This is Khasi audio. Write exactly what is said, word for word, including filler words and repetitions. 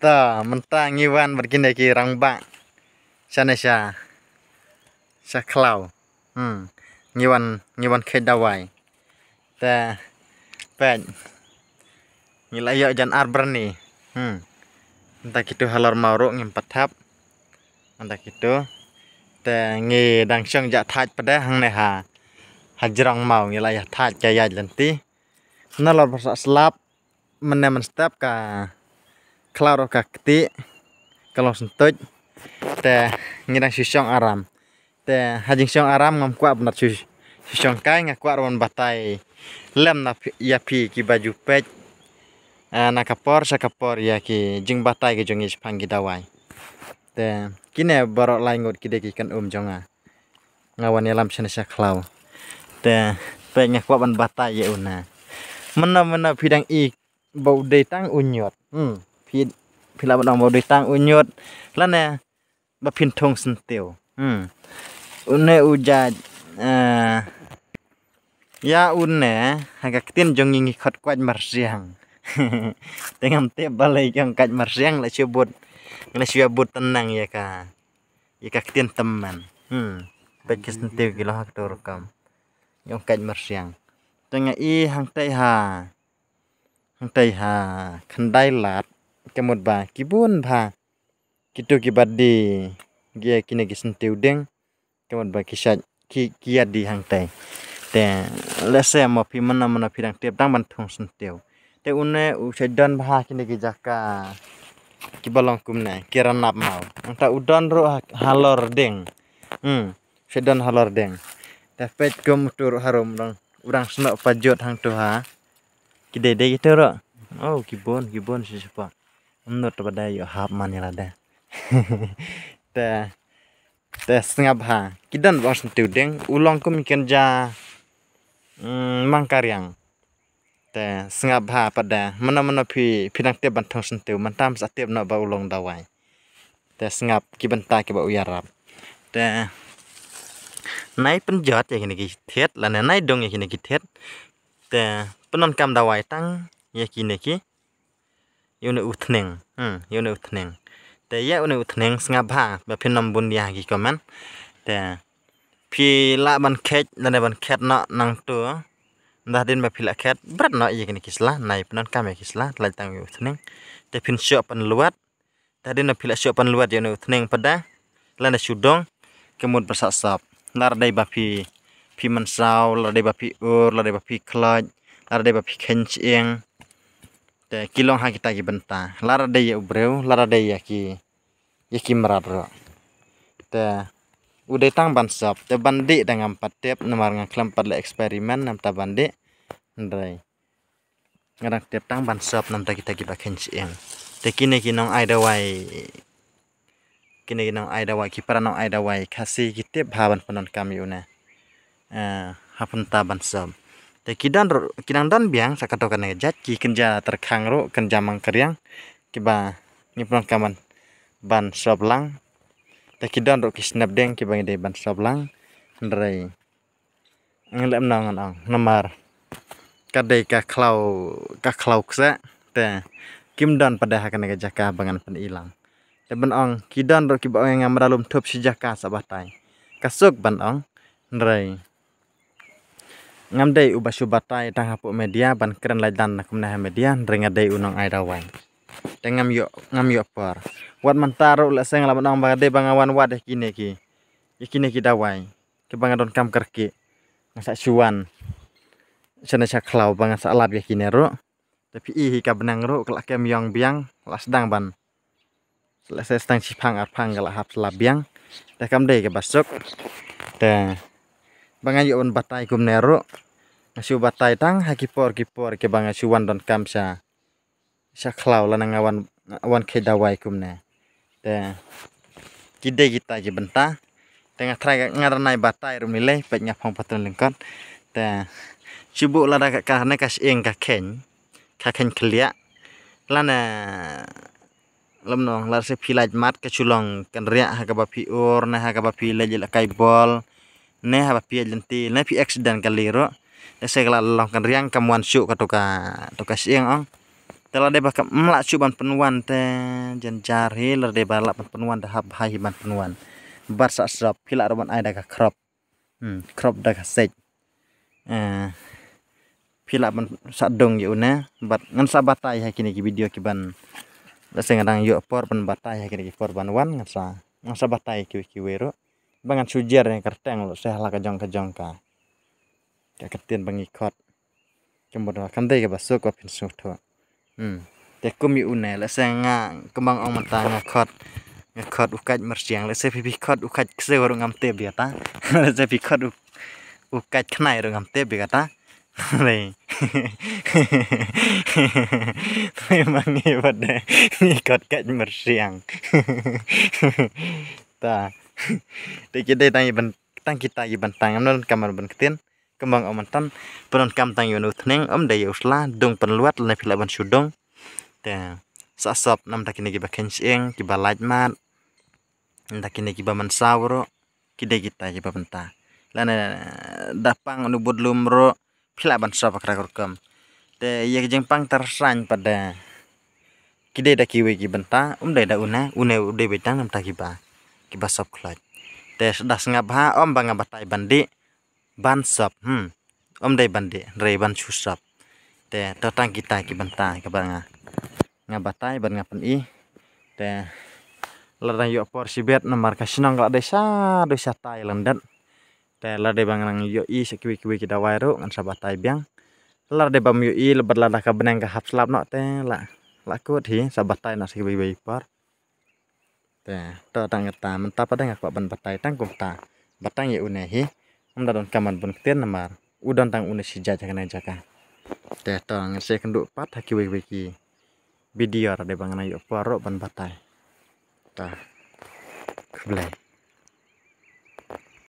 Ta mynta ngi wan bad kine ki rangbah. Shane sha sha khlaw. Hmm. Ngi wan ngi wan khet dawai. Te peit. Ngi la ïoh jan ar byrni. Hmm. Mynta kitu halor maw ruh ngim pat thap. Mynta kitu. Te ngi dang shong ja thait pat de hangne ha. Ha jrong maw ngi la ïa thait ka ïaid lynti. Nalor ba sa slap mynne mynstep ka khlaw ruh ka kti ka long syntuid. Te ngi dang shu shong aram. Te ha jingshong aram ngam kwah ban shu shu shong kai, nga kwah ruh ban batai lem na phi- ïa phi kiba ju peit. Ah, na ka por sha ka por ïa ki jingbatai ki jong ngi shaphang ki dawai. Te kine baroh lai ngut ki dei ki kan um jong nga. Nga wan ïalam shane sha khlaw. Te peit nga kwah ban batai ïa u na. Mynno mynno phi dang i ba u dei tang u ñiut. Hmm. Phi phi lah ban ong ba u dei tang u ñiut. Lane ba phin thung syntiew. Hmm. Une u jait, eh, ïa une ha ka ktien jong ngi ngi khot kwait marsiang. Te ngam tip balei ki ong kwait marsiang, la shu bud, la shu bud tnang ïa ka ïa ka ktien tymmen. Hmm. Peit ki syntiew ki long ha kato rukom. Ngi ong kwait marsiang. Te nga i hangtei ha hangtei ha khyndai lad, ka mut ba ki bun bha kitu kiba die ïa kine ki syntiew dieng. Ka mut ba ki shait ki ki ïa die hangtei. Te lehse mo phi mynno mynno phi dang tip dang ban thung syntiew. Te une u shait don bha kine ki jaka kiba long kumne ki ranap maw. Nangta u don ruh ha- halor dieng. Hmm. Shait don halor dieng. Te peit kum utu ruh harum dang u dang snoh pajot hangtu ha. Ki dei dei kitu ruh. Oh, ki bun ki bun shisha pa. Ym nud ba dei ïoh hap man ïa lade. Te te sngap ha. Ki don ba ong syntiew dieng u long kum i kynja, mm, mang kariang. Te sngap ha pat de mynno mynno phi phi dang tip ban thung syntiew mynta sa tip noh ba u long dawai. Te sngap ki bynta kiba u ïarap. Te nai pynjot ïa kine ki thied lane nai dung ïa kine ki thied. Te pyndonkam dawai tang ïa kine ki ïa une u thneng. Hmm, ïa une u thneng. Te ïa une u thneng sngap bha ba phin ym bun ïa ha ki comment. Te phi lah ban khet lane ban khet noh nangtu. Nda hadien ba phi lah khet bret noh ïa kine ki sla, nai pyndonkam ïa ki sla, lait tang ïa u thneng. Te phin shoh pynluat. Te hadien ba phi lah shoh pynluat ïa une u thneng pat de lane shu dong, ka mut ba sah sop. Lada dei ba phi phi mynsaw, lada dei ba phi ur, lada dei ba phi khloit, lada dei ba phi kheiñ shyieng. Te ki long ha kita ki bynta. Lada dei ïa u briew, lada dei ïa ki ïa ki mrad ruh. Te u dei tang ban sop, te ban dih da ngam pat tip namar nga khlem pat leh experiment namar ban dih. Hynrei nga dang tip tang ban sop namar kita kiba kheiñ shyieng. Te kine ki nong ai dawai, kine ki nong ai dawai, ki para nong ai dawai Khasi ki tip bha ban pyndonkam ïa une. Eh, ha bynta ban sop. Te ki don ruh, ki dang don biang sa kato kane ka jait, ki kynja tyrkhang ruh, kynja mang kariang, kiba ngi pyndonkam ban ban sop lang. Te ki don ruh ki snep dieng kiba ngi dei ban sop lang. Hynrei ngi leh mnong ngan ong namar ka dei ka khlaw, ka khlaw kseh. Te kim don pat de ha kane ka jaka ba ngan pyni lang. Te ban ong ki don ruh kiba ong ïa nga ma da lum thup shi jaka sa batai. Ka suk ban ong. Hynrei ngam dei uba shu batai tang hapoh media ban kren lait dan na kumne ha media, hynrei nga dei u nong ai dawai. Te ngam ïoh ngam ïoh por. Wat mynta ruh lehse nga lah ban ong ba dei ba nga wan wad ïa kine ki, ïa kine ki dawai kiba nga donkam kyrkieh, nga sa shu wan shane sha khlaw ba nga sa lap ïa kine ruh. Te phi i hi ka bneng ruh ka la kem ïong biang, la sdang ban, lehse sdang shiphang arphang ka la hap la biang. Te kam dei kaba suk. Te ba nga ïoh ban batai kumne ruh, nga shu batai tang ha ki por ki por kiba nga shu wan donkam sha sha khlaw lane nga wan, wan khet dawai kumne. Te ki dei kita ki bynta. Te nga trai nga ranai batai ruh mynlei, peit nga phong pateng lyngkot. Te shu buh lada ka, ka ne ka shyieng ka kheiñ, ka kheiñ khlieh. Lane lem nong, lada se phi lait mat ka shu long kynriah ha kaba phi ur ne ha kaba phi leit ïaleh kai bol, ne haba phi ïaid lynti ne phi accident kali ruh. Lehse ka la long kynriang kam wan shuh kato ka, to ka shyieng ong. Te lada ba kam lah shu ban pynwan te jynjar hi, lada ba lah ban pynwan te hap bha hi ban pynwan. Bad sa sop phi lah ruh ban ai da ka khrop. Hmm, khrop da ka sej. Eh, phi lah ban sa dung ïa une bad ngan sa batai ha kine ki video ki ban. Lada nga dang ïoh por ban batai ha kine ki por ban wan ngan sa, ngan sa batai kiwei kiwei ruh. Ba ngan shu jer ïa ka kyrteng ruh sa ha la ka jong ka jong ka. Ka ktien ba ngi khot. Ka mut kam dei kaba suk ba phin sngewthuh. Hmm. Te kum ïa une lehse nga kumba ong mynta nga khot, nga khot u kait myrsiang, lehse phi phi khot u kait ksew ruh ngam tip ïa kata. Lehse phi khot u, u kait khnai ruh ngam tip ïa kata. Hei. Hei ma ngi bad ngi khot kait myrsiang. Ta. Te ki dei tang ïa ban, tang kita ïa ban tang, ngam don kam ban ktien. Kumba ong mynta, pyndonkam tang ïa une u tneng, ym dei ïa u sla, dung pynluat lane phi lah ban shu dung. Te sa sop namar kine kiba kheiñ shyieng, kiba lait mat. Namar kine kiba mynsaw ruh, ki dei kita kiba bynta. Lane da pang une u budlum ruh, phi lah ban sop ha kata ka rukom. Te ïa ka jingpang tyrsañ pat de, ki dei da kiwei ki bynta, ym dei da une, une u dei beit tang namar kiba, kiba sop khloit. Te da sngap bha, ym ba nga batai ban dih, ban sop, hmm. Ym dei ban dih, hynrei ban shu sop. Te to tang kita ki bynta kaba nga, nga batai bad nga pyni. Te lada dang ïoh por shibit namar ka shnong ka la dei sha, dei sha tai lyndet. Te lada dei ba nga nang ïohi sa kiwei kiwei ki dawai ruh ngan sa batai biang. Lada dei bym ïohi bad lada ka bneng ka hap slap noh te la, la kut hi sa batai noh sa kiwei kiwei por. Te to tang kata, mynta pat de nga kwah ban batai tang kumta. Ba tang ïa une hi. Ym da donkam ban bun ktien namar u don tang une shi jait ha kane ka jaka. Te to ngin sa ïakynduh pat ha kiwei kiwei ki video lada dei ba nga nang ïoh por ruh ban batai. Ta. Khublei.